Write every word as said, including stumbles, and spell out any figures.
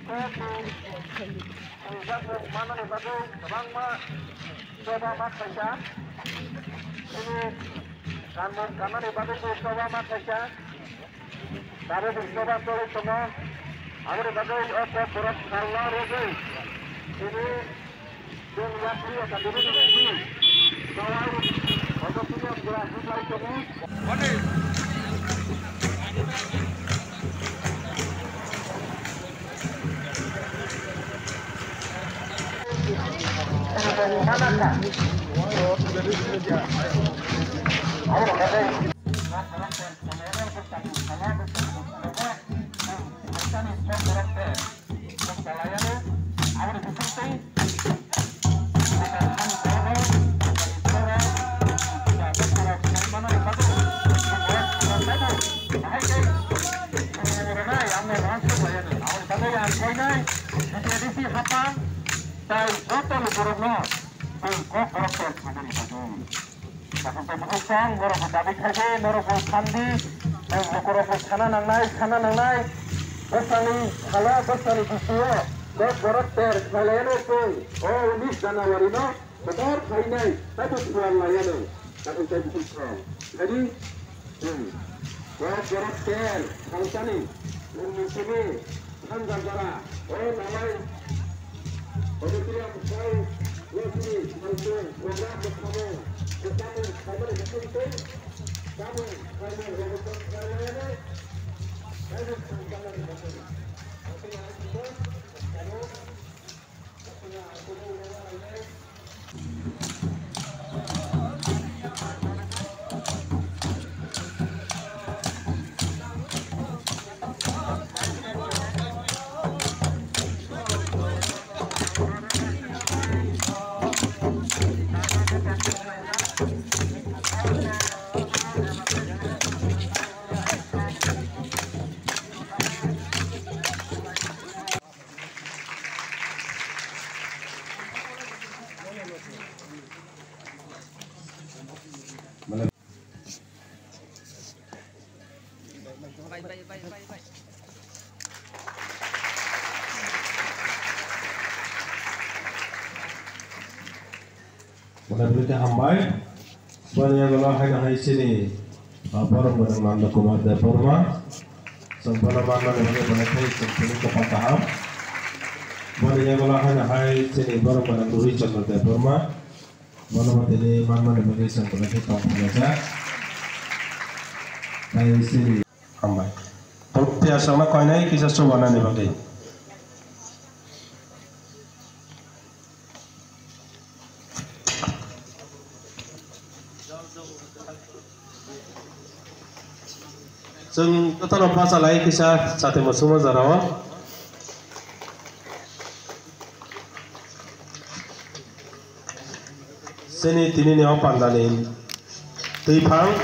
Manani bagwi kwbangma choba ma khaisa. Chini kanmung kanani bagwi bo choba ma khaisa. Tabuk choba choli tongo. Aboni bagwi o kok borok salna rwgwi chini Tei joto borokno tei kok borok tel khainani bagwi. Kaisa tei bukhuk song, norok bo dabi khaidi, norok bo sandi, tei bokorok bo sana nangnai, sana nangnai. Bwsani salo, bwsani bisio, kok borok ter khlailaino tei o unis January no kotor khainai, tei bo thuar laiano. Kaisa tei bukhuk song. Khaidi, hmm. Kok borok ter khaisani, nini simi, thangjak jora, o nalai. Mona bwrwi khe hambai. Boni yagulo haino hai chini, ah, borok gwnang Nanda Kumar Debbarma. Chwng bono manmani bagwi belai kheno chwng tini kwtal kaham. Boni yagulo haino hai chini borok gwnang Ruhi Chandra Debbarma. Bono bo tini manmani bagwi chwng belai khe tong phaijak. Tei chini hambai. Tei aswkno koinai kisa chubanani bagwi. Chwng kwthalo bachalai kisa chati muchungma jorao. Chini tinini o pandani twiphang.